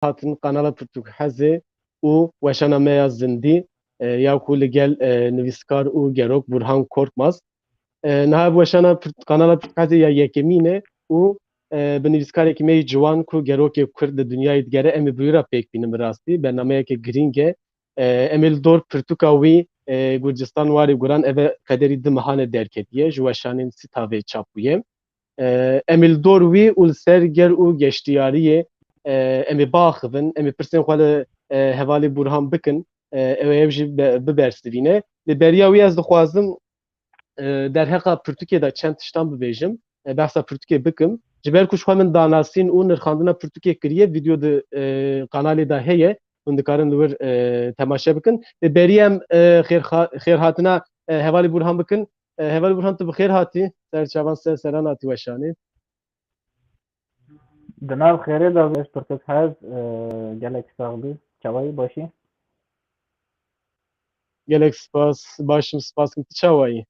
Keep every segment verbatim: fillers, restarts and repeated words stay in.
hatin kanala Pirtûk Hezê û weşana me ya zindî, e, ya ku li gel, e, nivîskar û gerok Burhan Korkmaz. E, niha ev weşana Pirt-, kanala Pirtûk Hezê ya yekemîn e û, e, bi nivîskarekî me yê ciwan ku gerokê Kurd li dinyayê digere, em ê bi wî re pêk bînin bi rastî. Bernameyeke girîng e. E, em ê li dor pirtûka wî, e, Gurcistan Warê Guran, ev e qederî du mehan e derketiye, ji weşanên Sîtavê çap bûye. E, em ê li dor wî û li ser ger û geştiyariyê, e, em ê biaxivin, em ê pirsên xwe li, e, hevalê Burhan bikin, e, ew ê ev jî be-, bibersivîne. Li beriya wî ez dixwazim, e, derheqa pirtûkê de çend tiştan bibêjim, e, behsa pirtûkê bikim. Ji ber ku ji xwe min danasîn û nirxandina pirtûkê kiriye, vîdeo di, e, kanalê de heye, hûn dikarin li wir, e, temaşe bikin. Li beriya em, e, xêrxa-, xêrhatina, e, hevalê Burhan bikin. E, hevalê Burhan, tu bi xêr hatî. Ser çavan, ser seran hatî weşanê. Di nav xêrê de bê, ez Pirtûk Hez, e, gelek sax bî. Çawayî, başî? Gelek spas, baş im, spas kim, tu çawayî?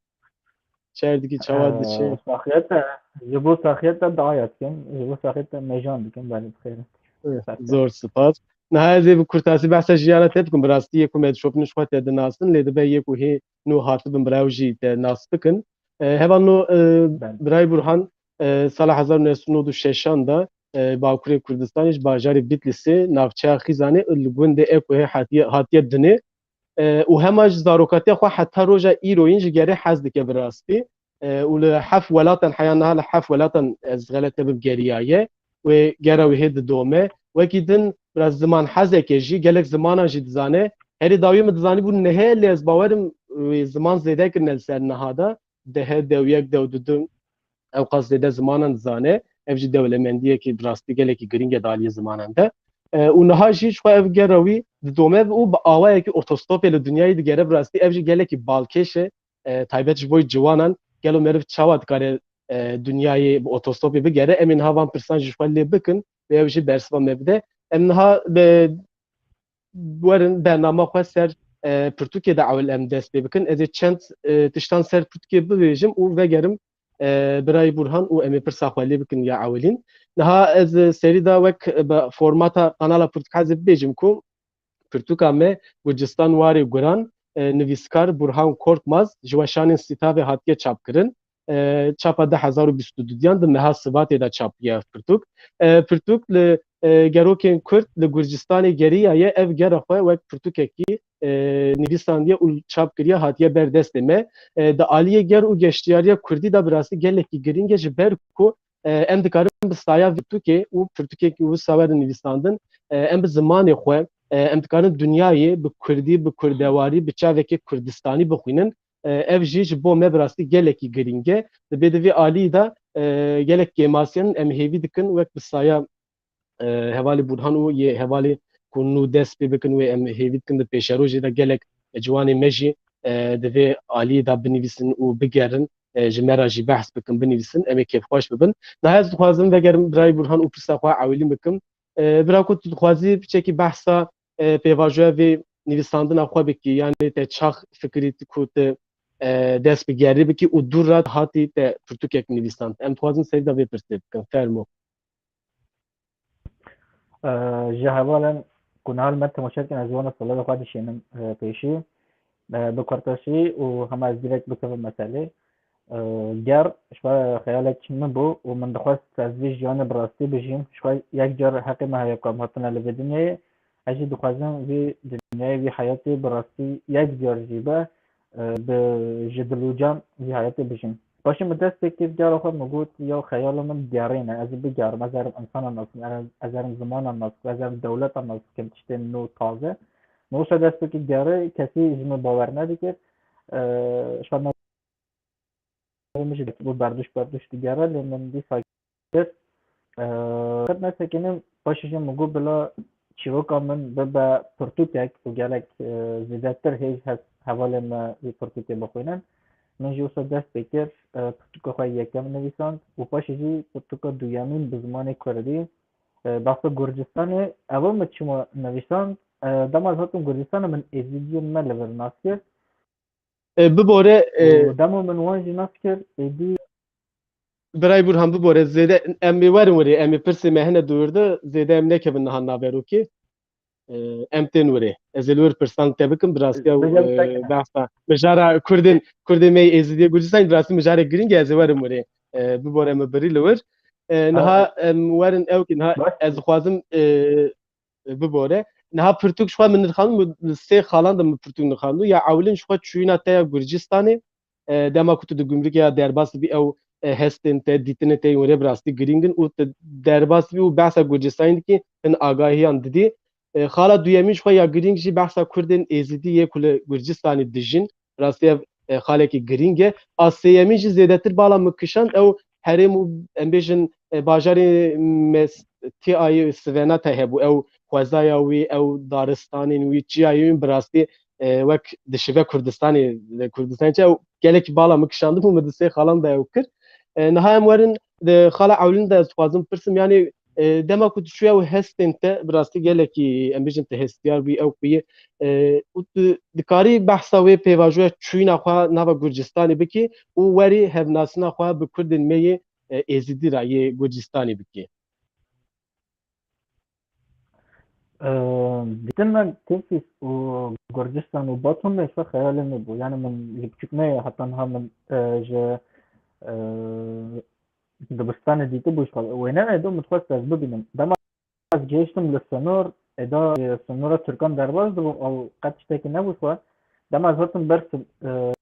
Çer dikî, çawa diçe? E, saxiyet e, ji bo saxiyet te dua dikim, ji bo saxiyet te mejan dikim, belê bi xêr e. Eh, zor spas. Niha ez ê bi kurtasî behsa jiyana te bikim. Bi rastî yê ku me dişopin ji xwe te dinasin, lê dibe yê ku hê nû hatibin bira ew jî te nas bikin. E, heval nû, e, Belê. Birayê Burhan, e, sala hezar û neh sed û nod û şeşan de, e, Bakurê Kurdistanê ji bajarê Bitlîsê, navçeya Xîzanê, li gundê Ekoyê hatiye, hatiye dinê. E, û hema ji zarokatiya xwe heta roja îroyîn ji gerê hez dike bi rastî. E, û li heft welatan, heya niha li heft welatan, ez xelet nebim, geriyaye. Wê gera wê hê didome. Wekî din, biraz ziman hezeke jî, gelek zimanan jî dizane. Herî dawî min dizanîbû nehê, lê ez bawer im wê ziman zêde kirine li ser niha de. Dehe, dew yek, dew du, du, ew qas zêde zimanan dizane. Ev jî dewlemendiyekî bi rastî gelekî girîng e di aliyê zimanan de. E, û niha jî ji xwe ev gera wî didome û bi awayekî otostopê li dinyayê digere, bi rastî ev jî gelekî balkêş e, e, taybet ji bo ciwanan. Gelo meriv çawa dikare, e, dinyayê bi otostopê bigere? Em ê niha van pirsan ji xwe lê bikin û ew jî bersiva me bide. Em niha bi werin bernama xwe ser, e, pirtûkê de ewil em dest pê bikin. Ez ê çend, e, tiştan ser pirtûkê bibêjim û vegerim, e, birayê Burhan û em ê pirsa xwe lê bikin ya ewilîn. Niha ez, e, serî de wek, e, bi formata kanala Pirtûk Hezê bibêjim ku pirtûka me Gurcistan Warê Guran, e, nivîskar Burhan Korkmaz ji weşanên Sîtavê hatiye çapkirin. E, çapa du hezar û bîst û duyan di meha Sibatê de çap bûye ev pirtûk. E, pirtûk li, e, gerokên Kurd li Gurcistanê geriyaye, ev gera xwe wek pirtûkekî, e, nivîsandiye û çap kiriye, hatiye ber destê me. E, di aliyê ger û geştiyariya Kurdî de bi rastî gelekî girîng e, ji ber ku, e, em dikarin bi saya pirtûkê û pirtûkekî wisa werin nivîsandin, e, em bi zimanê xwe, e, em dikarin dinyayê bi Kurdî, bi Kurdewarî, bi çavekê Kurdistanî bixwînin. E, ev jî ji bo me bi rastî gelekî girîng e. Dibê di vê alî de, e, gelek kêmasiyên em hêvî dikin wek bi saya, e, hevalê Burhan û yê hevalê ku nû dest pê bikin wê em hêvî dikin di pêşerojê de gelek ciwanê me jî, e, di vê aliyê de binivîsin û bigerin, e, ji me re jî behs bikin, binivîsin, em ê kêfxweş bibin. Niha ez dixwazim vegerim birayê Burhan û pirsa xwe ewilî bikim. E, bira ku tu dixwazî piçekî behsa, e, pêvajoya vê nivîsandina xwe bikî, yanî te çax fikirî ku tu, e, dest bi gerî bikî û dû re hatî te pirtûkek nivîsand? Em dixwazin serî de vê pirsê bikin. Fermo. E, ji hevalên ku niha li me temaşe dikin, ez wana silavê xwe dişînim, e, pêşî. E, bi kurtasî û hema ez direkt bikevim meselê. E, ger ji xwe xeyalek min bû û min dixwest ez vê jiyanê bi rastî bijîm, ji xwe yek car heqê me heye ku em hatine li vê dinyayê. Ez jî dixwazim vê dinyayê, vê heyatê bi rastî yek car jî be, e, bi, ji dil û can vê heyatê bijîm. Paşê min dest pê kir, cara xwe min got, ya xeyala min gerê ne, ez ê bigerim, ez herim însanan nas bikim, ez herim zimanan nas bikim, ez herim dewletan nas bikim, tiştên nû taze. Min wisa dest pê kir gerê, kesî ji min bawer nedikir. E, ji xwe min jî bû berduş berduş digere, lê min dîsa kir. Eee, qet nesekînim, paşê jî min got, bila çîroka min bibe pirtûkek û gelek, eee, zêdetir hêj hest hevalên me vî pirtûkê bixwînin. Min jî wisa dest pê kir, eee, pirtûka xwe yekem nivîsand û paşê jî pirtûka duyemîn bi zimanê kurdî, eee, behsa Gurcistanê. Ev min çima nivîsand? Eee, dema ez hatim Gurcistanê, min êzidiyên me li vir nas kir. E, bibore, e, û dema min wan jî nas kir, êdî Birayê Burhan bibore, zêde em ê werin wirê, em ê pirsê me hene dûr de, zêde em nekevin niha naverokê. E, em tên wirê. Ez ê li wir pirsan te bikim, bi rastî ew, e, behsa mijara Kurdên, Kurdên me yê Êzidiyê Gurcistanê, bi rastî mijarek girîng e, ez ê werim wirê. E, bibore me birî li wir. E, niha em werin ew ki niha ez dixwazim, e, bibore. Niha pirtûk ji xwe min nirxand, min li sê xalan de min pirtûk nirxandû. Ya ewilin ji xwe çûyîna te ya Gurcistanê, e, dema ku tu di gumrukê ya derbas dibî, ew, e, hestên te, dîtinê te yên were bi rastî girîng in û tu derbas dibî û behsa Gurcistanê dikî, hin agahiyan didî. E, xala duyemîn ji xwe ya girîng jî behsa Kurdên Êzidî yê ku li Gurcistanê dijîn. Rastî ev, e, xalekî girîng e. A sêyemîn jî zêdetir bala min kişand, ew herêm û em bêjin, e, bajarê Mes-, Tiyayê Sivena te hebû, ew xwezaya wî, ew daristanên wî, çiyayê wî bi rastî, e, wek dişive Kurdistanê, li Kurdistanê çi ew gelekî bala min kişandibû, min di sê xalan de ew kir. E, niha em werin, di xala ewlin de ez dixwazim pirsim, yanî, e, dema ku tu çûye ew hestên te, bi rastî gelekî, em bêjin tu hestiyar bûyî, ew ku yê, e, û tu dikarî behsa wê pêvajoya çûyîna xwe nava Gurcistanê bikî û werî hevnasina xwe bi Kurdên me yê, e, Êzidî re yê Gurcistanê bikî. Ee, dîtin me Tiflis û Gurcistan û Batumê xwe xeyalê min bû. Yani min ji biçûkmeyê heta niha min, e, ji, e, dibistanê dîtibû ji xwe. Wêneyê do min dixwest ez bibînim. Dema ez gihiştim li sinor, êda, e, sinora Tirkan derbas dibûm, ew qet tiştekî nebû ji xwe. Dema ez hatim ber sin-, e,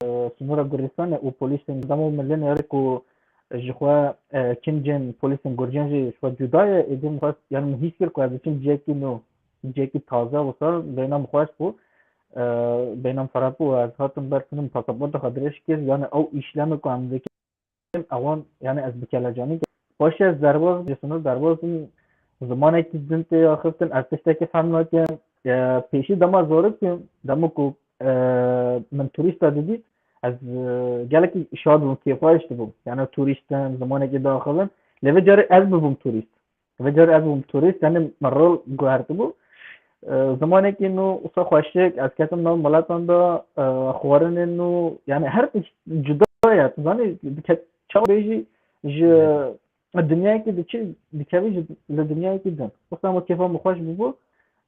e, sinora Gurcistanê û polîsên dema min lê nêrê ku ji xwe, e, kincên polîsên Gurcên jî ji xwe cuda ye, êdî min xwest, yani min hîs kir ku ez diçim cihekî nû, cihekî taze wisa beyna min xweş bû, e, beyna min xerab bû, ez hatim ber sinim pasaporta xwe dirêj kir, yani ew îşlemê ku em dikin, ewan, yani ez bi kelecanî kir. Paşê ez derbas, ji sinor derbas bûm, zimanekî din tê axiftin, ez tiştekî fehm nakim. E, pêşî dema zarok bûm, dema ku, e, min turîsta didî, ez, e, gelekî şad bûm, kêfxweş dibûm. Yani turîst in, zimanekî diaxivin. Lê vê carê ez bibûm turîst. Vê carê ez bûm turîst, yani min rol guhertibû. E, zimanekî nû wisa xweşik, ez ketim nav miletan de, e, xwarinên nû, yani her tişt cuda ye. Tu zanî, dike-, çawa bêjî, ji dinyayekî diçî, dikevî ji, li dinyayekî din. Wisa min kêfa min xweş bûbû.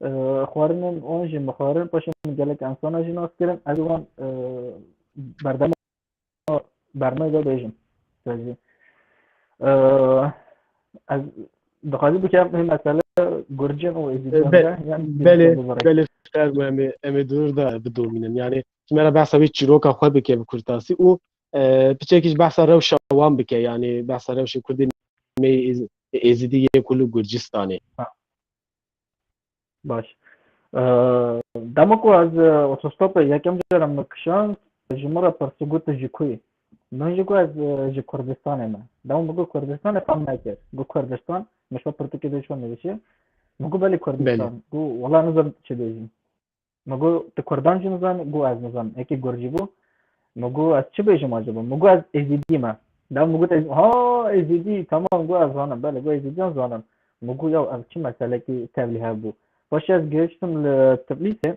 E, xwarinên wan jî min xwarin, paşê min gelek insana jî nas kirin. Ez wan, e, berdema, bernayê de bêjim. Te jî. E, ez dixwazî bikem, hê mesele Gurcên û Êzîdiyan Be-, de, yan belê, belê, fermo em ê, em ê dûr de bidomînin. Yani, tu me re behsa wê çîroka xwe bike bi kurtasî û, e, piçekî jî behsa rewşa wan bike, yani behsa rewşê Kurdên me yê Êz-, Êzidî yê ku li Gurcistanê. Ha. Baş. E, dema ku ez, e, otostopê yekem cara min kişand, ji min re pirsî got, "Tu ji ku yî?" Min jî got, "Ez, e, ji Kurdistanê me." Dema min got, "Kurdistanê?" Fam nekir. Got, "Kurdistan?" Min ji xwe pirtûkê de çi nivîsî. Min got, "Belê Kurdistan." Belê. Got, "Wela nizanim tu çi bêjî." Min got, "Tu kurdan jî nizanî?" Got, "Ez nizanim." Eke gurcî bû. Min got, "Ez çi bêjim acaba?" Min got, "Ez êzîdî me." Da min got, "Ez, ha, êzîdî, tamam." Got, "Ez zanim, belê." Got, "Êzîdiyan zanim." Min got, "Ya ev çi meselekî tevlî hebû?" Paşê ez gihiştim li Tiflîsê.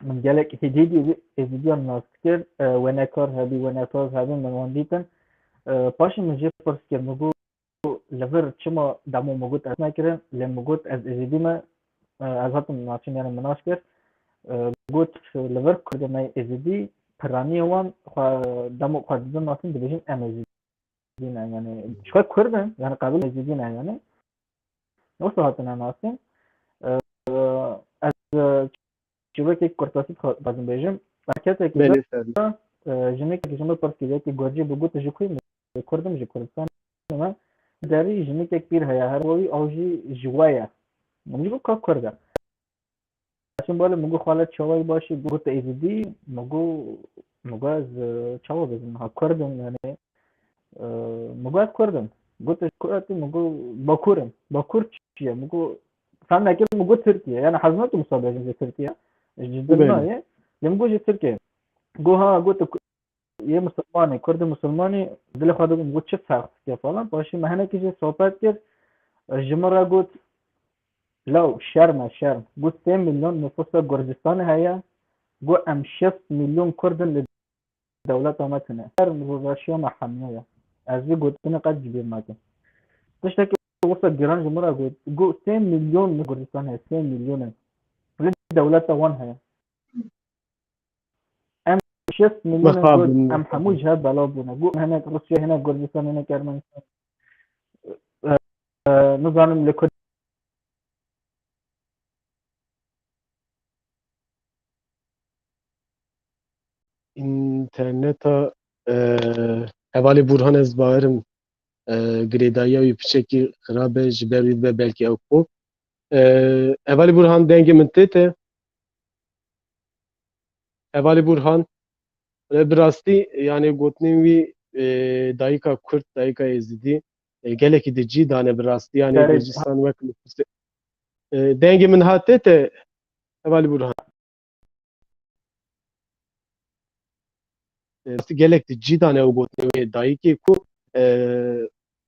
Min gelek hêdî dî êzîdiyan nas dikir. E, wênekar hebî, wênekar hebî, min wan dîtin. E, paşê min jê pirs kir. Min got, "Li vir çima demo?" Min got, "Ez nekirin." Lê min got, "Ez êzîdî me." E, ez hatim naçim, yani min nas kir. E, got, "Li vir Kurdê me êzîdî, piraniyê wan xwe demo xwe didin nasin, dibêjin em êzîdî ne, yani ji xwe Kurd in, yani qebîl êzîdî ne, yani." Wisa hatine nasin. E, ez, e, çîrokek kurtasî dixwazim bêjim. Erketekî Belê, de, e, jinikek ji min pirs kir, yekî gurcî bû, got, "Ji ku yî?" Min got, "Kurd im, ji Kurdistanê me." Derî jinikek pîr heye, her wî ew jî ji we ye. Min jî got, "Ka Kurd e." Çim bale, min got, "Xala çawa yî, baş î?" Got, "Êzidî." Min got, min got, "Ez, e, çawa bêjim, ha Kurd im, yani." E, min got, "Ez Kurd im." Got, "Tu ji ku yî?" Min got, "Bakur im." "Bakur çi ye?" Min got, fem nekir, min got, "Tirkiye." Yani hez nakim wisa bêjim, ji Tirkiye. Ji din Belê. nayê. Lê min got, "Ji Tirkiye." Got, "Ha," got, "tu ku-, yê misilmanî, Kurdê misilmanî, dilê xwe dikim." Min got, "Çi ferq dike?" falan. Paşê me hinekî jî sohbet kir. Ji min re got, "Law, şerm e, şerm." Got, "Sê milyon nüfusa Gurcistanê heye." Got, "Em şêst milyon Kurd in, li dewleta me tune. Her rojaşiya me hemiya ye." Ez vî gotinê qet ji bîr nakim. Tiştekî wisa giran ji min re got. Got sê milyon li Kurdistan heye, sê milyon e. Lê dewleta wan heye. Em şêst milyon in, got, Mixabin. Em hemû ji hev belav bûne. Got hinek Rûsya, hinek Kurdistan, hinek Ermenistan. E, e, nizanim li Kurd Înterneta, e, hevalê Burhan, ez bawerim, e, girêdayiya wî piçekî xirab e, ji ber wî dibe belkî ew kop. E, hevalê Burhan, dengê min tê te? Hevalê Burhan, e, bi rastî, yani gotinên wî, e, dayika Kurd, dayika Êzidî, e, gelekî di cî dane bi rastî, yani Gerek Gurcistan wek nufusê-, e, dengê min ha tê te, hevalê Burhan? E, gelek di cî dane û gotinê wê dayikê ku, e,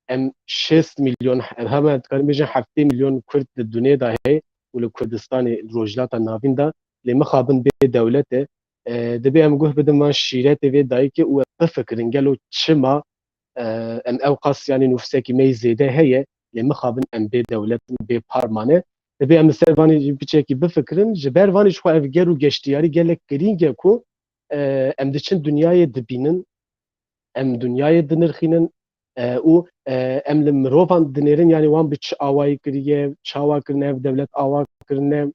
em şêst milyon, em hema dikarin bêjin heftê milyon Kurd di dunê de heye û li Kurdistanê, li Rojhilata Navîn de, lê mixabin bê dewlet e. E, dibê em guh bidin van şîretê vê dayikê û em bifikirin gelo çima, e, em ew qas, yani nufsekî me yî zêde heye, lê mixabin em bê dewlet in, bê par mane. Dibê em li ser vanê jî piçekî bifikirin. Ji ber vanê jixwe ev ger û geştiyarî gelek girîng e ku, e, em diçin dinyayê dibînin, em dinyayê dinirxînin, e, û, e, em li mirovan dinêrin, yani wan bi çi awayî kiriye, çawa kirine, ev dewlet awa kirine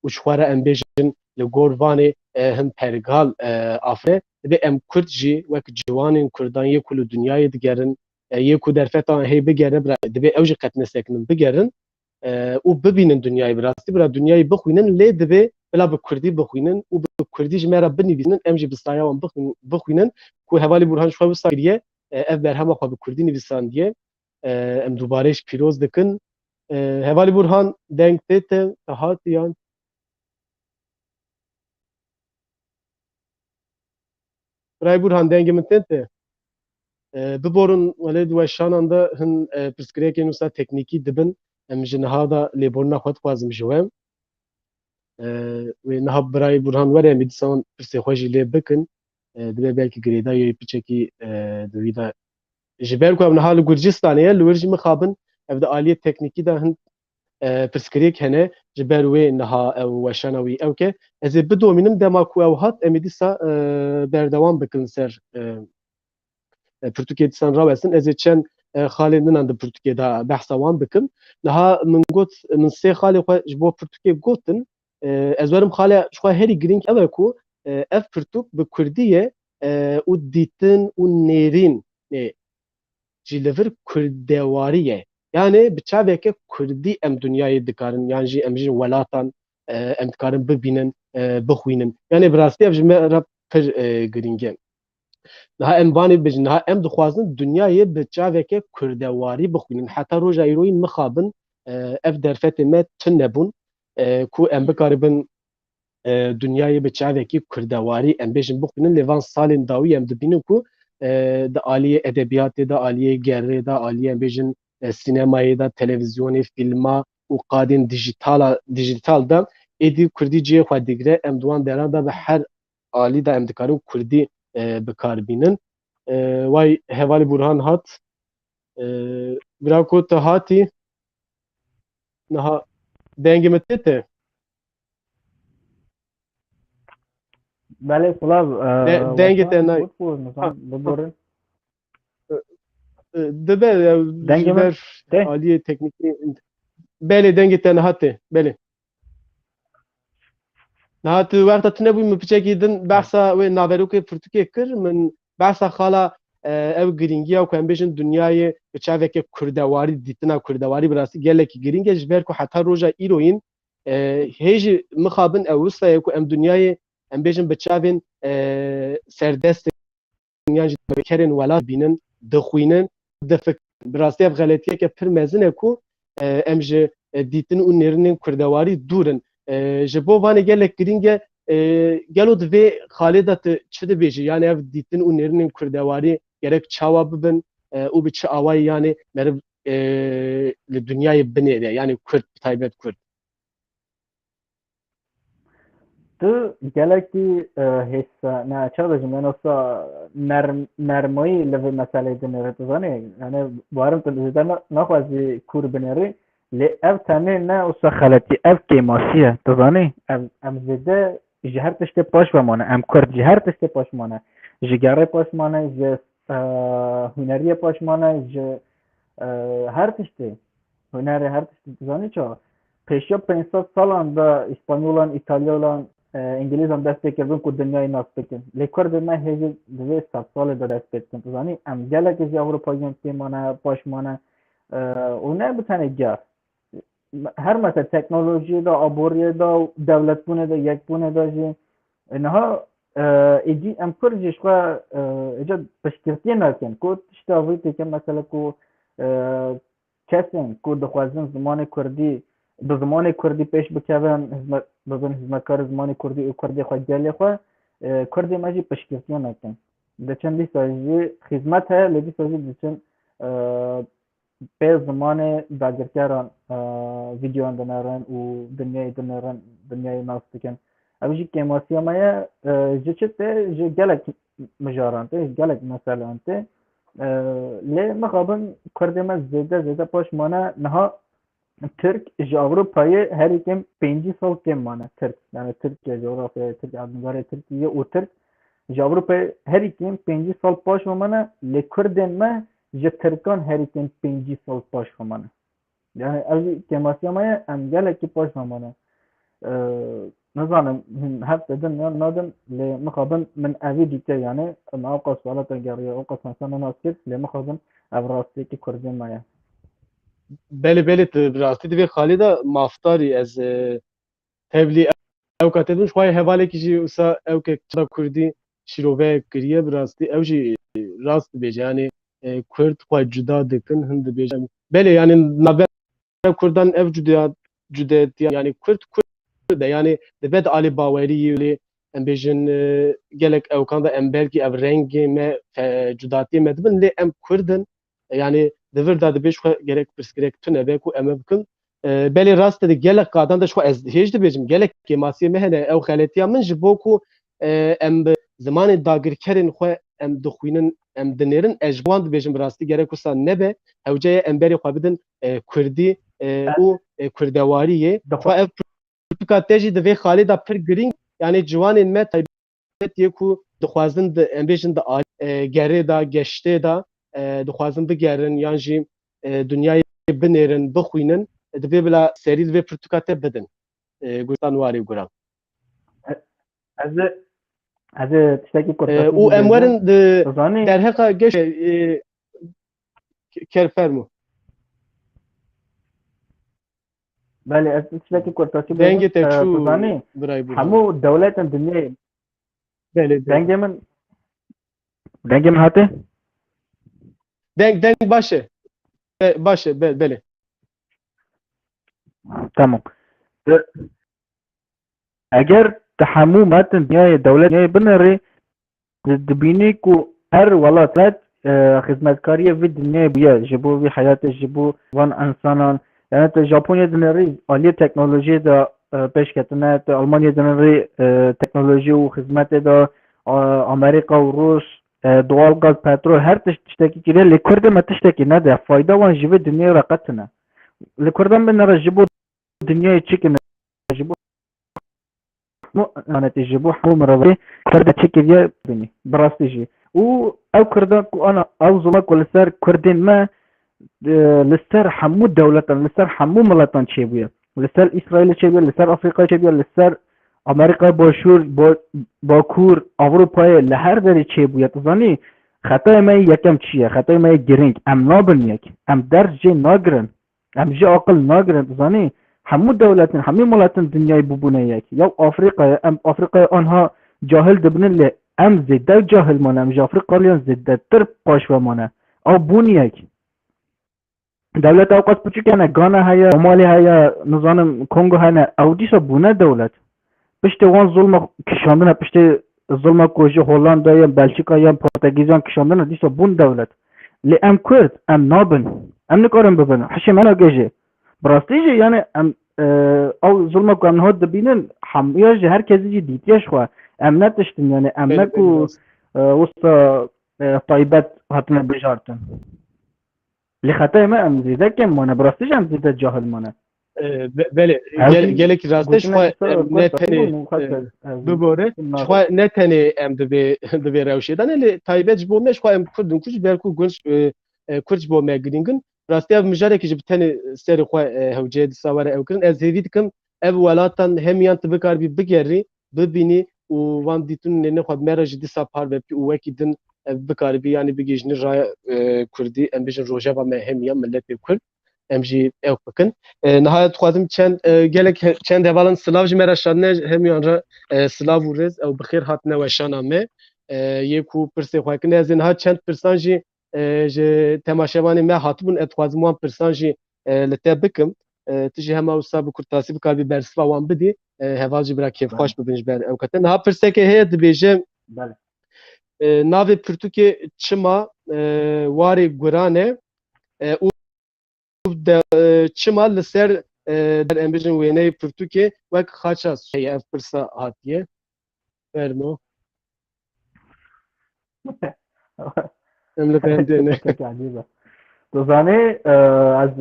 û ji xwe re em bêjin li gor vanê, e, hin pergal, e, afirine. Dibê em Kurd jî wek ciwanên Kurdan yê ku li dinyayê digerin, e, yê ku derfetan hê bigerin, bira, dibê ew jî qet nesekinin bigerin, e, û bibînin dinyayê bi rastî, bira dinyayê bixwînin, lê dibê bila bi Kurdî bixwînin û bi Kurdî ji me re binivîsînin, em jî bi saya wan bixwîn-, bixwînin, ku hevalî Burhan ji xwe wisa kiriye, e, ev berhema xwe bi Kurdî nivîsandiye. E, em dubare jî pîroz dikin. E, hevalî Burhan, deng tê te, te hatiyan? Birayê Burhan, dengê min tên te? E, biborin, welê di weşanan de hin, e, pirsgirêkên wisa teknîkî dibin. Em ji niha de lêborina xwe dixwazim ji we. E, wê niha birayê Burhan were, em ê dîsa wan pirsê xwe jî lê bikin. E, dibe belkî girêdayî piçekî, e, di wî de ji ber ku ew niha li Gurcistanê ye, li wir jî mixabin ev di aliyê teknîkî de hin, e, pirsgirêk hene, ji ber wê niha ew weşana wî ew ke. Ez ê bidomînim, dema ku ew hat, em ê dîsa, e, berdewam bikin ser, e, e, pirtûkê dîsan rawestin. Ez ê çend, e, xalên din an di pirtûkê de behsa wan bikim. Niha min got, min sê xalê xwe ji bo pirtûkê gotin, e, ez werim xale ji xwe herî girîng ew e ku, e, ev pirtûk bi kurdî ye, e, û dîtin û nêrîn, e, jî li vir kurdewarî ye. Yanê bi çaveke kurdî em dinyayê dikarin, yan jî em jî welatan, e, em dikarin bibînin, e, bixwînin. Yanê bi rastî ev ji me re pir, e, girîng e. Niha em vanê bêjin, niha em dixwazin dinyayê bi çaveke kurdewarî bixwînin. Heta roja îroyîn mixabin, e, ev derfetê me tune bûn, e, ku em bikaribin, e, dinyayê bi çavekî kurdewarî, em bêjin, bixwînin. Lê van salên dawî em dibînin ku, e, di aliyê edebiyatê de, aliyê gerê de, aliyê, em bêjin, e, sînemayê de, televîzyonê, fîlma û qadên dijîtala, dijîtal de êdî kurdî cihê xwe digire. Em di wan deran de bi her alî de em dikarin kurdî, e, bi kar bînin. E, way hevalî Burhan hat. E, bira ku tu hatî, niha dengê min tê te? Belê, silav, e, De-, dengê te nay. Got ku nizam Ha, ha. biborin. E, dibe, e, Dengê ji min ber tê? aliyê teknîkî. Belê, dengê te niha tê. Belê. Niha tu wexta tu nebûyî, min piçekî din behsa wê naverokê pirtûkê kir. Min behsa xala, e, ew girîngiya ku em bêjin dinyayê bi çaveke kurdewarî, dîtina kurdewarî bi rastî gelekî girîng e, ji ber ku heta roja îroyîn, e, hê jî mixabin ew wisa ye ku em dinyayê, em bêjin, bi çavên, e, serdest yan jî kerên welat bînin, dixwînin, difikirin. Bi rastî ev xeletiyeke pir mezin e ku, e, em ji, e, dîtin û nêrînên kurdewarî dûr in. E, ji bo vanê gelek girîng e, e, gelo di vê xalê de tu çi dibêjî? Yanî ev dîtin û nêrînên kurdewarî gerek çawa bibin, e, û bi çi awayî yanî meriv, e, li dinyayê binêre, yanî Kurd, bi taybet Kurd? Tu gelekî, e, hêsa, ne, çawa bêjim, yani, wisa nerm-, nermayî li vê meseleyê dinêre, tu zanî? Yani, barim tu zêde na-, naxwazî kûr binêrî, lê ev tenê ne wisa xeletî, ev kêmasî ye, tu zanî? Em, em zêde ji her tiştê paş ve mane, em Kurd ji her tiştê paş mane. Ji gerê paş mane, ji, e, huneriyê paş mane, ji, e, her tiştê. Hunerê her tiştî, tu zanî çawa? Pêşiya pênc sed salan de Îspanyolan, Îtalyolan, e, Îngilîzan dest pê kirin ku dinyayê nas bikin. Lê Kurdê me hêjî di vê sed salê de dest pê dikin. Tu zanî, em gelekî ji Ewropayiyan tê mane, paş mane, e, û ne bi tenê ger. Her mesele teknolojiyê de, aboriyê de, dewletbûnê de, yekbûnê de jî. E, niha, e, êdî em Kurd jî ji xwe, e, êca piştgirtiyê nakin. Ku tişta vî têke, mesele ku, e, kesên ku dixwazin zimanê kurdî, bi zimanê kurdî pêş bikevin, hizmet, bibin hizmetkarê zimanê kurdî û kurdê xwe, gelê xwe, e, kurdê me jî piştgirtiyan nakin. Diçin dîsa jî xizmet heye, lê dîsa jî diçin, e, pê zimanê dagirkeran, e, vîdeoyan dinêrin û dinyayê dinêrin, dinyayê nas dikin. Ev jî kêmasiya me ye, e, ji çi tê, ji gelek mijaran tê, ji gelek meseleyan tê. E, lê mixabin Kurdê me zêde zêde paş mane. Niha Tirk ji Ewropayê herî kêm pêncî sal kêm mane. Tirk, yani Tirkiye, coğrafyaya Tirk, erdnîgarê Tirkiye û Tirk ji Ewropayê herî kêm pêncî sal paş ve mane. Lê Kurdên me ji Tirkan herî kêm pêncî sal paş ve mane. Yani ev jî kêmasiya me ye, em gelekî paş ve mane. Ee, nizanim, him hev didin yan nadin, lê mixabin min evî dîte, yani, em ewqas welata geriye, ewqas insana nas kir, lê mixabin ev rastiyekî Kurdê me ye. Belê, belê, tu bi rastî divê xalî de mafdarî ez, e, tevlî ewka te dibim, ji xwe hevalekî jî wisa ewkek çanda Kurdî şîroveyek kiriye, bi rastî ew jî rast dibêje, yani, e, Kurd xwe cuda dikin, hin dibêje. Belê, yani, navbera Kurdan ev cuda-, cudayetiya, yani, Kurd, Kurd e, yani, dibe di alî baweriyê lê, em bêjin, e, gelek ewkan de em belkî ev rengê me, fe-, cudatiyê me dibin, lê em Kurd in, yani, di vir de dibê ji xwe gerek pirsgirêk tune be ku em ê bikin. E, belê rast e, di gelek qadan de ji xwe ez hêj dibêjim, gelek kêmasiyê me hene, ew xeletiya min ji bo ku, e, em bi zimanê dagirkerên xwe em dixwînin, em dinêrin, ez ji wan dibêjim, bi rastî gerek wisa nebe, hewce ye em berê xwe bidin, e, kurdî, e, û, e, kurdewariyê. Xwe ev pirtûka te jî di vê xalê de pir girîng, yani ciwanên me taybet yê ku dixwazin di, em bêjin di alî, e, gerê de, geştê de, e, dixwazin bigerin yan jî, e, dinyayê binêrin, bixwînin, e, divê bila serî li vê pirtûka te bidin. E, Gulstan Warê Guran. Ez ê, ez ê tiştekî E, kurtasî û jî em bêjim. Werin di Dizanî? Derheqa geş, e, K-, Ker fermo. Belê, ez tiştekî kurtasî bêjim. Dengê te, e, çû, Dizanî, birayê Burhan. Hemû dewletên dinyayê. Belê, belê. Dengê min, dengê min hate? Deng, deng baş e. Be-, baş e, be-, belê. Tamam. E, eger tu hemû metin dinyayê, dewlet dinyayê binêrî, di-, dibînî ku her welat, e, xizmetkariyê vî dinyayê bûye, ji bo vî heyatê, ji bo van insanan. Yani tu Japonyayê dinêrî, aliyê teknolojiyê de, e, pêş ketine, tu Almanyayê dinêrî, e, teknolojî û xizmetê de, a, Amerîka û Rûs, e, doğal gaz, petrol, her tişt, tiştekî kiriye, lê Kurdê me tiştekî nede. Fayda wan ji vê dinyayê re qet tune. Li Kurdan binêre ji bo dinyayê çi kine, ji bo hemû insanetî, ji bo hemû mirovî Kurda çi kiriye, bînî, bi rastî jî. Û ew Kurda ku ana, ew zulma ku li ser Kurdên me, e, li ser hemû dewletan, li ser hemû miletan çêbûye. Li ser Îsraîlê çêbûye, li ser Afrîkayê çêbûye, li ser Amerîkaya Başûr, Ba-, Bakur, Ewropayê, li her derê çêbûye. Tu zanî, xetayê me yê yekem çi ye? Xetayê me yê girîng. Em nabin yek. Em ders jê nagirin. Em jê aqil nagirin, tu zanî? Hemû dewletin, hemî miletin dinyayê bûbûne yek. Ya Afrîka ye, em Afrîkayê anha cahil dibinin, lê em zêde cahil mane, em ji Afrîkaliyan zêdetir paş ve mane. Ew bûn yek. Dewleta ewqas piçûk hene, Gana heye, Somalî heye, nizanim Kongo hene, ew dîsa bûne dewlet. Piştê wan zulma kişandine, piştê zulma ku ji Hollandayê, Belçîkayê, Portegîzan kişandine, dîsa bûn dewlet. Lê em Kurd, em nabin. Em nikarin bibin. Hişê me nagê jê. Bi rastî jî, yani em, e, ew zulma ku em niha dibînin, hemiya ji her kesî jî dîtiye ji xwe. Em ne tiştin, yani em Belê, ne ku, belê, rast. e, wisa, e, taybet hatine bijartin. Lê xetayê me em zêde kêm mane, bi rastî jî em zêde cahil mane. E, be-, belê, Ew gel-, jî gelek rast e, ji gotina xwe, wisa em, ne gotina tenê, bûn û xwe e, ser, ez bibore, ji nas. Xwe ne tenê em di vê, di vê rewşê de ne, lê taybet ji bo me, ji xwe em Kurd in, ku ji ber ku gunc, e, e, Kurd ji bo me girîng in. Rastî ev mijarekî jî bi tenê serê xwe, e, hewceyê dîsa were ew kirin. Ez hêvî dikim ev welatan hemiyan tu bikaribî bigerî, bibînî û van dîtinên xwe bi me re jî dîsa parve bikî û wekî din ev bikaribî, yanî bigihîjinî raya, e, Kurdî, em bêjin rojeva me hemiyan miletê Kurd, em jî ew bikin. E, niha dixwazim çend, e, gelek he-, çend hevalan silav ji me re şandine, hemiyan re, e, silav û rêz, ew bi xêr hatine weşana me. E, yê ku pirsê xwe kirin, ez ê niha çend pirsan jî e, ji temaşevanê me hatibûn, ez dixwazim wan pirsan jî, e, li te bikim. E, tu jî hema wisa bi kurtasî bikaribî bersiva wan bidî. E, heval jî bira kêfxweş Belê. bibin ji ber ew kete. Niha pirsekê heye dibêje, Belê. e, navê pirtûkê çima, e, warê guran e, e, û de, e, çima li ser, e, der em bijin wêneyê pirtûkê wek xaça heye, ev pirsa hatiye. Fermo. Em li bendê ne. Pirsekek ecêb e. Tu zanî, e, ez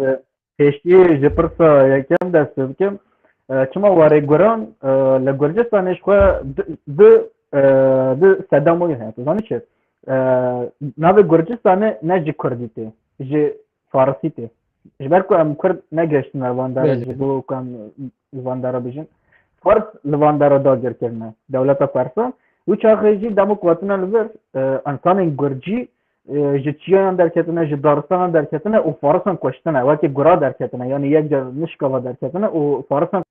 pêştî ji pirsa yekem dest pê bikim. E, çima warê guran, e, li Gurcistanê ji xwe du, du, e, du sedema wî heye. Tu zanî çi? E, navê Gurcistanê ne ji Kurdî tê, ji Farisî tê. Ji ber ku em Kurd negihiştine van dera Belê. ji bo ku em li van dera bijin. Fars li van dera dagir kirine. Dewleta Farsa. Wî çaxê jî dema ku hatine li vir, e, însanên Gurcî, e, ji çiyayan derketine, ji daristanan derketine û Farisan kuştine. Wekî gura derketine. Yanî yek car nişkava derketine û Farisan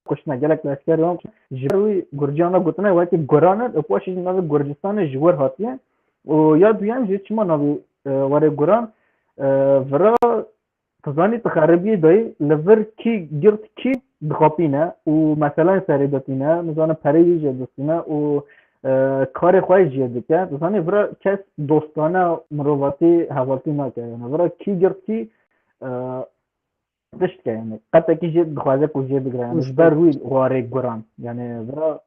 kuştine, gelek leşkerê wan kuştine. Ji ber wî Gurciyan re gotine wekî guran in û paşê jî navê Gurcistanê ji wir hatiye. Û ya duyem jî çima navê, e, warê guran, e, vira tu zanî tu xeribiyê dayî li vir kî girt kî dixapîne û meselan serê de tîne, nizanim perê wî jê distîne û, e, karê xwe jê dike. Tu zanî vira kes dostane mirovatî hevaltî nake. Yani vira kî girt kî, e, tişt ke, yani qetekî jê dixwaze ku jê bigire. Yani ji ber wî warê guran. Yani vira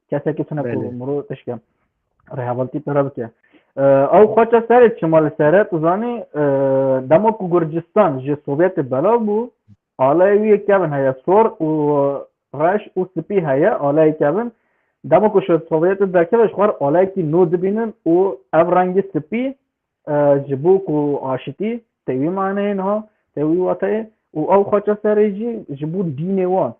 kesekî tune ku Belê. miro tişt ke rêhevaltî pira bike. E, ew xaça serê çima li sere, tu zanî, e, dema ku Gurcistan ji Sovyetê belav bû, aleyê wî yê kevin heye, sor û reş û spî heye, aleyê kevin. Dema ku ji Sovyetê derkeve, ji xwe re aleyekî nû dibînin û ev rengî spî, e, ji bo ku aşitî tê wî maneyê niha, tê wî wateyê û ew xaça serê jî ji bo dînê wan.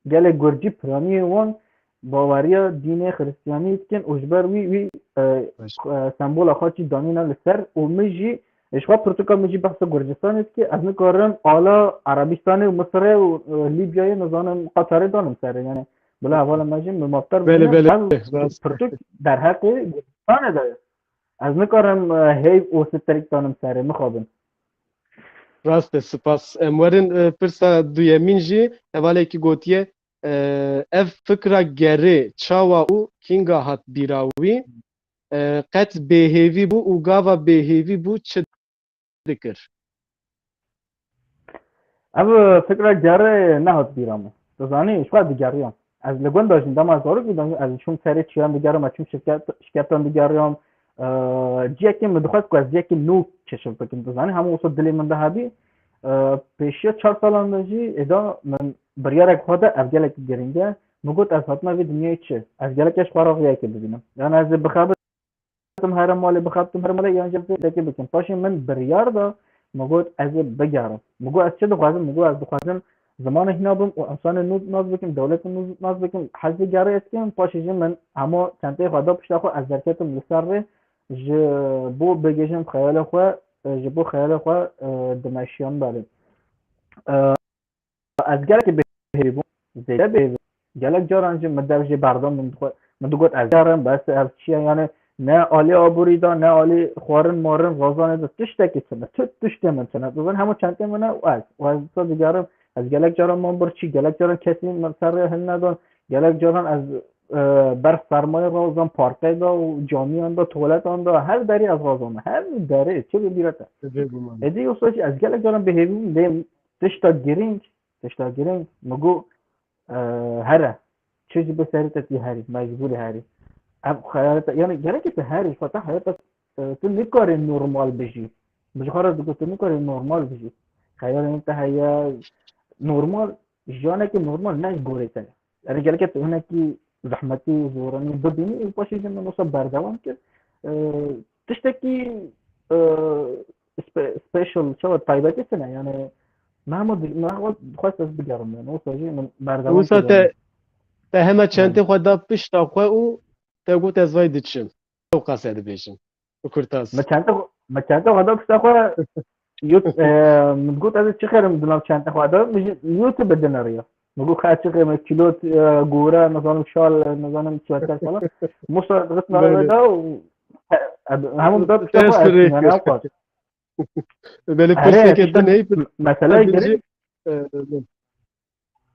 Gelê Gurcî piraniyê wan baweriya dînê Xiristiyanî dikin û ji ber wî, wî, e, Baş. e, sembola xwe jî danîne li ser û min jî, e, ji xwe pirtûka min jî behsa Gurcistanê dike. Ez nikarim ala Erebistanê û Misirê û, e, Lîbyayê, nizanim Qatarê danim serê. Yani bila hevala me jî min mafdar Belê, bibîne. belê, Ev rast. pirtûk derheqê Gurcistanê de ye. Ez nikarim, e, heyv û strik danim serê, mixabin. Rast e, spas. Em werin, e, pirsa duyemîn jî hevalekî gotiye, e, ev fikra gerê çawa û kînga hat bîra wî? E, qet bêhêvî bû û gava bêhêvî bû çi dikir? Ev fikra gerê nehat bîra min. Tu zanî, ji xwe digeriyam. Ez li gund de jîm, dema ez zarok bûm, ez çûm serê çiyan digerim, ez çûm şirket-, şirketan digeriyam. Eee, ciyekê min dixwest ku ez ciyekê nû keşif bikim. Tu zanî, hemû wisa dilê min de hebî. Eee, pêşiya çar salan de jî êda min biryarek xwe da, ev gelekî girîng e. Min got, ez hatime vê dinyayê çi? Ez gelek ji xwe re rêyekê bibînim. Yan ez ê bixebitim here malê, bixebitim here malê, yan jî vê yekê bikim. Paşê min biryar da, min got, ez ê bigerim. Min got, ez çi dixwazim? Min got, ez dixwazim zimanê hîna bim û însanê nû nas bikim, dewletê nû nas bikim, hez bi gerê ez dikim, paşê jî min hema çenteyê xwe da pişta xwe, ez derketim li ser rê, ji bo bigihîjim xeyalê xwe, e, ji bo xeyalê xwe, e, dimeşiyam berê. E, ez gelekî bêhêvî bûm, zêde bêhêvî. Gelek caran jî min dev jê berda, min dixwe-, min digot, ez gerim, bes ev çi ye, yani ne alî aborî de, ne alî xwarin marin, razanê de tiştekî tune, tu tiştê min tune. Tu zanî hemû çentê min e û ez. Û ez wisa digerim, ez gelek caran mam bir çî, gelek caran kesî min ser rê hilnedan, gelek caran ez, e, ber sermayê razan, parkê de û camiyan de, tuwaletan de, her derê ez razan, her derê, çi bibîre te. Êdî wisa jî ez gelek caran bêhêvî bûm, lê tişta girîng, Tişta girîng, min got, e, here. Çi jî bi serî te tî herî, mecbûrî herî. Ev xeyalê te, yani gerekê te herî, xwe te heyata, e, tu nikarî normal bijî. Bi ji xwe re digot, tu nikarî normal bijî. Xeyalên te heye normal, jiyanekî normal ne ji gorê te. Yani gerekê tu hinekî zehmetî, zoranî bibînî û paşê jî min wisa berdewam kir. E, tiştekî, e, spe-, special, çawa taybetî tune, yani me hema di-, me hema dixwest ez bigerim, yani wisa jî min berdewam Wisa kir, te, yani. te hema çentê Belê. xwe da pişta xwe û te got ez vay diçim. Ew qase dibêjim. Bi kurtasî. Me çente xwe, me çente xwe da pişta xwe, yot-, e, min got ez çi xêrim di nav çente xwe da, min jî YouTube dineriya. Min got ka çi xêrim, kîlot, e, gore, nizanim şal, nizanim sweter falan. Musa dixist Belê. navê da û, e, e, hemû da pişta Ters xwe, rêk. yani, ne xwe. Belê, Erê, pirseke işte din heyî pir-, mesele pir girîng.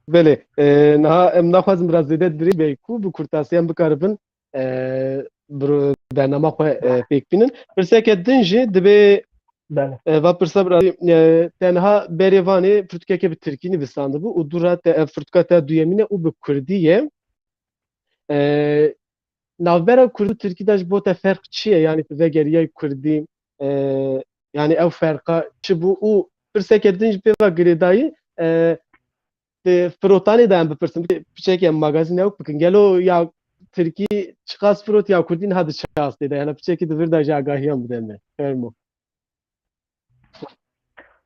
Belê, e, niha em naxwazin biraz zêde dirêj bê ku bi kurtasî em bikaribin, e, bi bernama xwe, e, pêk bînin. Pirseke din jî dibê, Belê. e, va pirsa biraz, e, te niha berê vanê pirtûkeke bi tirkî nivîsandibû û dû re te ev pirtûka te duyemîn e û bi kurdî ye. E, navbera kurdî û tirkî de ji bo te ferq çi ye? Yanî tu vegeriyayî kurdî, e, yanî ew ferqa çi bû? Û pirseke din jî pê ve girêdayî, e, di firotanê de em bipirsin, piçekî em magazîn ewk bikin. Gelo ya tirkî çiqas firot ya kurdî niha di çi astê de? Yanî piçekî di vir de jî agahiyan bide me. Fermo.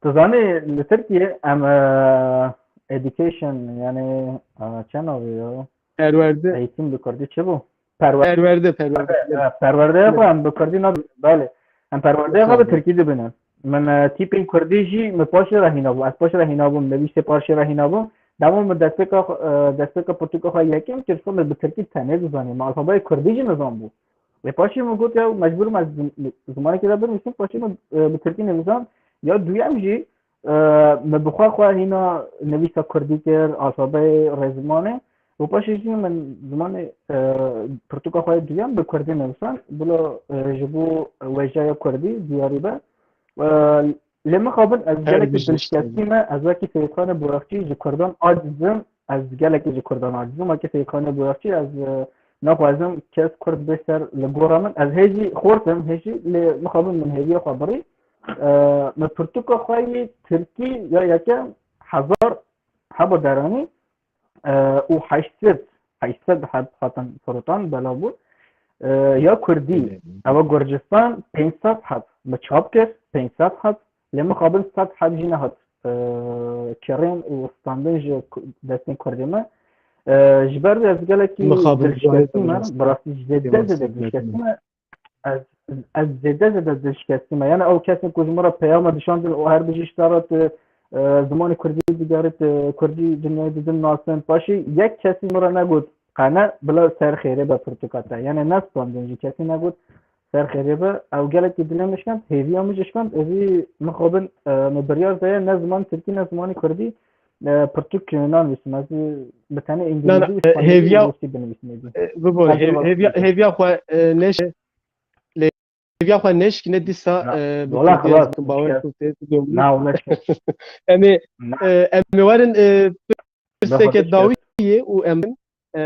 Tu zanî li Tirkiyê em, e, education, yani, e, çend navê ya? Perwerde. Eğitim bi kurdî çi bû? Perwer-, Perwerde, perwerde. e, perwerdeyê xwe em bi kurdî nabînin. Belê. Em perwerdeyê xwe bi Tabii. tirkî dibînin. Min, e, tîpên kurdî jî min paşê re hîna bûm. Ez paşê re hîna bûm, nivîsê paşê re hîna bûm. Dema min destpêka xwe, e, destpêka pirtûka xwe yekem kir, min bi tirkî tenê dizanî. Min alfabeyê kurdî jî nizanbû. Lê paşê min got, ya mecbûr im ez zim-, zimanekê de binivîsim, paşê min, e, bi tirkî nivîsand. Ya duyem jî, e, min bi xwe xwe hîna nivîsa kurdî kir, alfabeyê rêzimanê. Û paşê jî min zimanê, e, pirtûka xwe yê duyem bi kurdî nivîsand. Bila, e, ji bo wêjeya kurdî diyarî be. E, lê mixabin ez Her gelekî bijî dilşikestî me, ez wekî Seyîdxanê Boyaxçî ji kurdan aciz im, ez gelekî ji kurdan aciz im. Wekî Seyîdxanê Boyaxçî ez, e, naxwazim kes kurd bê ser li gora min. Ez hê jî xort im, hê jî, lê mixabin min hêviya xwe birî. E, min pirtûka xwe yê tirkî ya yekem hezar heba deranî, e, û heşt sed, heşt sed heb hatin firotan, belav bû. E, ya kurdî, Belê. ewa Gurcistan pênc sed heb min çap kir, pênc sed heb, lê mixabin sed heb jî nehat, e, kirên û standin ji ku-, destên kurdê me. E, ji ber vê ez gelekî Mixabin dilşikestî me, cahil bi rastî zêde, zêde dilşikestî me. Ez, ez zêde zêde dilşikestî me. Yani ew kesên ku ji min re peyama dişandin û her bijî ji te re tu, e, zimanê kurdî digerî, tu kurdî dinyayê didin nasin. Paşê yek kesî min re negot, qene bila ser xêrê be pirtûka te. Yani nestandin jî kesî negot ser xêrê be. Ew gelekî dilê min şikand, hêviya min jî şikand. Evî mixabin, e, min biryar daye ne ziman tirkî ne zimanê kurdî, e, pirtûk nanivîsim. Ez bi tenê Na, na, îngilîzî û e, spanîlî hêviya, û rûsî binivîsim êdî. e, bibore, Ez hêv-, hêviya, hêviya xwe, e, neş-, lê hêviya xwe neşkîne dîsa, Na, e, bi wala kurdiyê xilas, bikin, bawer şikest. ku tê, tu dömrî. Na, wala şikest. Em ê, Na. e, em ê werin, e, Be pirseke xwe dawî şikest. ye û em, e,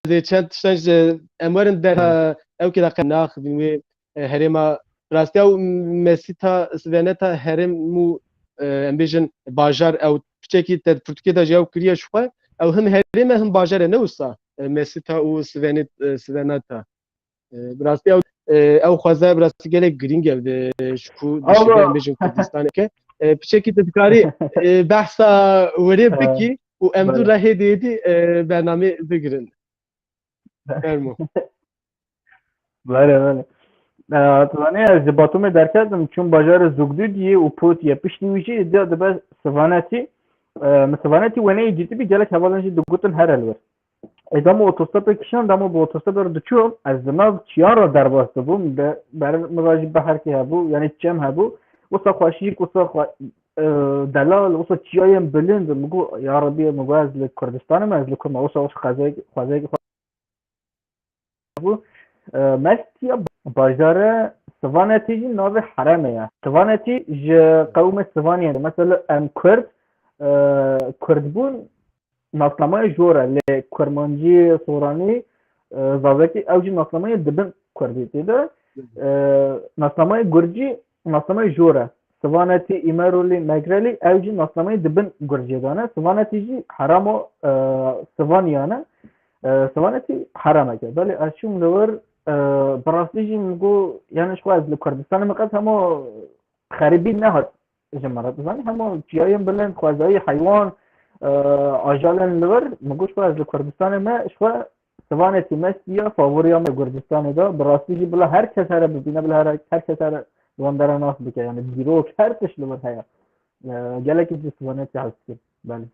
ez ê çend tiştan ji em werin der, Hı. e, ew kê de qe naxivîn wê, e, herêma rastiya û mesîta, siveneta herêm û, e, em bêjin bajar ew piçekî te pirtûkê de ji ew kiriye ji xwe, ew him herêm e, him bajar e, ne wisa, e, mesîta û sivenê-, e, siveneta. E, bi rastî ew, e, ew xwezaya bi rastî gelek girîng e, e, ji ku Ama dişibe em bêjin Kurdistanê ke. E, piçekî tu dikarî, e, behsa werê Ha, bikî û em dû belê. re hêdî hêdî, e, bernamê bigirin. Fermo. Belê, belê. E, tu zanî ez ji Batumê derketim, çûm bajarê Zugdudiyê û Potiye. Piştî wî jî diya dibe Sivanetî. E, min Sivanetî weneyê dîtibî, gelek hevalên jî digotin here li wir. Ê, dema otostopê kişand, dema bi otostopê re diçûm, ez di nav çiyan re derbas dibûm, de, ber min re jî beherkê hebû, yanî çem hebû, wisa xweşik, wisa xwe-, e, delal, wisa çiyayên bilind, min got, ya Rebî, min got, ez li Kurdistanê me, ez li ku me, wisa, wisa xwezayek-, xwezayekî xwe bû. E, mestiya bajare Sivanetî jî navê herêmê ye. Sivanetî ji qewmê Sivaniyê ne. Mesela em Kurd, e, Kurdbûn nasnameya jor e, lê Kurmancî, Soranî, e, Zazakî, ew jî nasnameya dibin Kurdî tê de. E, nasnameya Gurcî nasnameya jor e. Sivanetî, Îmerolî, Megrelî, ew jî nasnameya dibin Gurciyê de ne. Sivanetî jî heramo, e, Sivaniya ne. E, Sivanetî heremek e. Belê ez çûm li wir, e, bi rastî jî min got, yani ji xwe ez li Kurdistanê min qet hema xerîbî nehat ji min re. Dizanî hema çiyayên bilind, xwezayî, heywan, e, ajalên li wir, min got ji xwe ez li Kurdistanê me, ji xwe Sivanetî me stiya favoriya me Kurdistanê de. Bi rastî jî bila her kes here bibîne, bila her, her kes here li wan dera nas bike. Yani dîrok, her tişt li vir heye. E, gelekî jî Sivanetî hez dikim. Belê.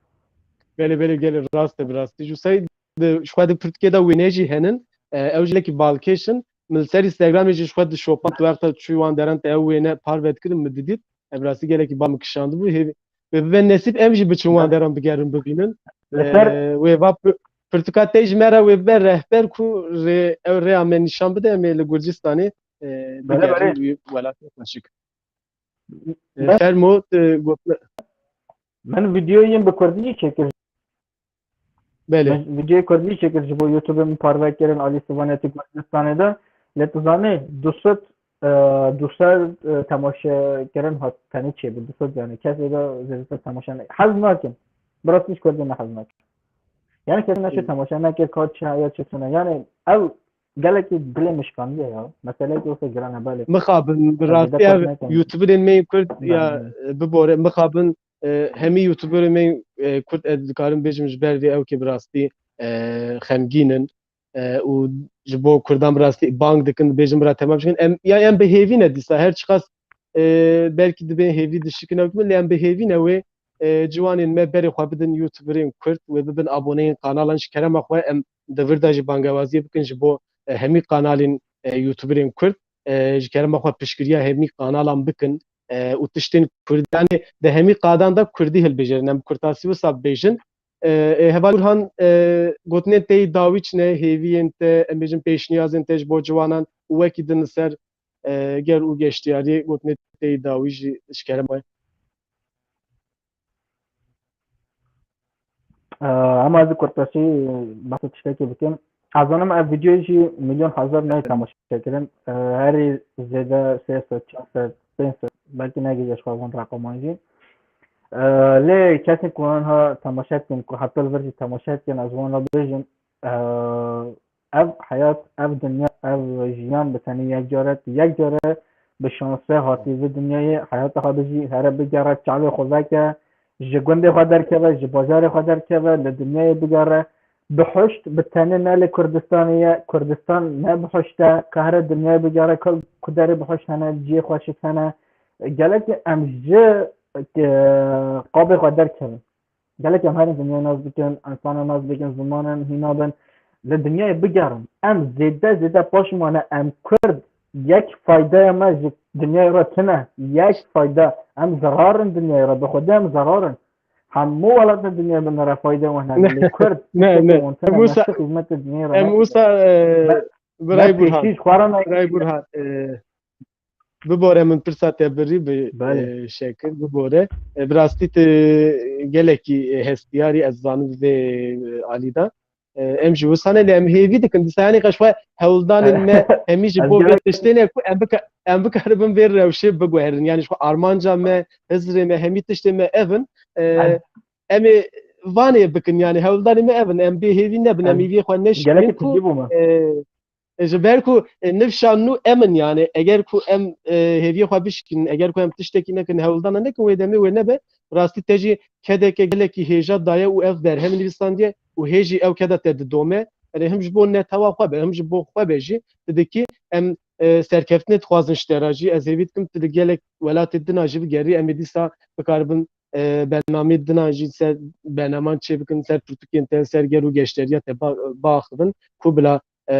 Belê, belê, gelê rast e bi rastî. Ji Seyîd, di, ji xwe di pirtûkê de wêne jî henin. E, ew jî gelekî balkêş in. Min li ser Instagramê jî ji xwe di şopan tu wexta çû wan deran te ew wêne parve dikirin, min didît. E, bi rastî gelekî bal min kişandibû. Hê, wê bibe nesîb em jî biçin wan deran bigerin bibînin. Li ser E, wê va pir-, pirtûka te ji me re wê bibe rehber ku rê, ew rêya me nîşan bide, em ê li Gurcistanê, e, Belê, bigerin belê. Wî welatê xweşik. E, Ben, Fermo, tu got-, ben videoyên bi kurdî jî çêkir. Belê. Min videoyê kurdî çêkir ji bo YouTube min parve kirin alî Sivanetî Kurdistanê de. Lê tu zanî du sed, e, du sed, e, temaşekirin hat tenê çêbû. Du sed yani kesê de zêdetir temaşe ne-, hez nakin. Bi rastî ji kurdî ne hez nakin. Yani kesê neşe temaşe neke ka çi ya çi tune. Yani ev gelekî dilê min şikandiye ya. Meseleyekî wisa giran e belê. Mixabin, bi rastî ev YouTuberên me yên kurd ya, e, bibore, mixabin e, hemî YouTuberê me, e, Kurd, ez dikarim bêjim ji ber vê ew kê bi rastî, e, xemgîn in, e, û ji bo Kurdan bi rastî bang dikin, dibêjin bira temam dikin. Em, ya em bi hêvî ne dîsa, her çiqas, e, belkî dibê hêvî dişikin ew kimin, lê em bi hêvî ne wê, e, ciwanên me berê xwe bidin YouTuberên Kurd, wê bibin aboneyên kanalan ji kerema xwe em di vir de jî bangewaziyê bikin ji bo, e, hemî kanalên, e, YouTuberên Kurd, e, ji kerema xwe piştgiriya hemî kanalan bikin. e, û tiştên Kurdanê di hemî qadan de Kurdî hilbijêrin. Em bi kurtasî wisa bibêjin. E, e, Heval Burhan, e, gotinên te yî dawî çi ne, hêviyên te, em bêjin pêşniyazên te ji bo ciwanan û wekî din li ser, e, gel û geştiyariyê gotinên te yî dawî jî ji kerem we. Ee, Ama ez kurtasî behsa tiştekê bikim. Ez zanim ev videoyê jî milyon hezar nayê temaşe kirin. Ee, Herî zêde sê sed, çar sed, pênc sed, belkî negihîşt xwe van reqaman jî. Ee, Lê kesên ku wan ha temaşe dikin, ku heta li vir jî temaşe dikin, ez wan re bêjim, ee, ev heyat, ev dinya, ev jiyan bi tenê yek care, tu yek care bi şansê hatî vê dinyayê, heyata xwe bijî, here bigere, çavê xwe veke, ji gundê xwe derkeve, ji bajarê xwe derkeve, li dinyayê bigere. Bihuşt bi tenê ne li Kurdistanê ye, Kurdistan ne bihuşt e, ka here dinyayê bigere, ka ku derê bihuşt hene, cihê xweşik hene. Gelekî em ji, e, qabê xwe derkevin. Gelek em herin dinyayê nas bikin, insana nas bikin, zimanan hîna bin. Li dinyayê bigerin. Em zêde zêde paş mane, em Kurd yek faydeya me ji dinyayê re tune. Yek fayda. Em zerarin dinyayê re. Bi xwedê em zerarin. Hemû welatên dinyayê bi me re fayde wan hene. Lê Kurd Ne, ne. Em wisa, hizmetê dinyayê re em wisa, e, Biray Burhan. Biray Burhan, e, Bibore min pirsa te birî bi, Belê. e, Şekir, bibore. E, bi rastî tu gelekî, e, hestiyarî ez zanim vê, e, alî de. E, em jî wisa ne, lê em hêvî dikin. Dîsa yanî qeş xwe hewldanên me hemî ji bo vê tiştê ne ku em bika-, em bikaribin vê rewşê biguherin. Yanî ji xwe armanca me, hizrê me, hemî tiştê me ev in. E, em ê vanê bikin, yanî hewldanê me ev in. Em bê hêvî nebin, em hêviyê xwe neşînin ku, e, E, ji ber ku, e, nifşa nû em in, yani, eger ku em, e, hêviyê xwe bişkînin, eger ku em tiştekî nekin, hewldana nekin, wê demê wê nebe, rastî te jî kedeke gelekî hêja daye û ev berhem nivîsandiye û hê jî ew keda te didome. Erê him ji bo netewa xwe be, him ji bo xwe be jî, tu dikî em, e, serkeftinê dixwazin ji te re jî. Ez hêvî dikim tu li gelek welatê dina jî bigerî, em ê dîsa bikaribin, e, bernameyê dina jî ser bernaman çêbikin, ser pirtûkên te, ser gel û geşteriya te ba-, biaxivin, ku bila e,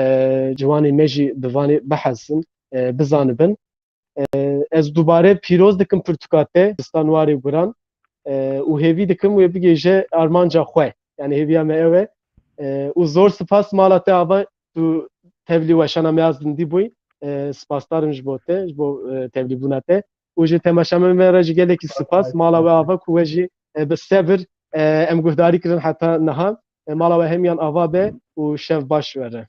ciwanê me jî bi vanê bihesin, e, bizanibin. E, ez dubare pîroz dikim pirtûka te, Kurdistan warê guran, e, û hêvî dikim wê bigêje armanca xwe. Yani hêviya me ew e. E, û zor spas mala te ava tu tevlî weşana me ya zindî bûyî. E, spasdar im ji bo te, ji bo, e, tevlîbûna te. Û ji temaşevanên me re jî gelekî spas. Mala we ava ku we jî e, bi sebir, e, em guhdarî kirin heta niha. E, mala we hemiyan ava be û şev baş were.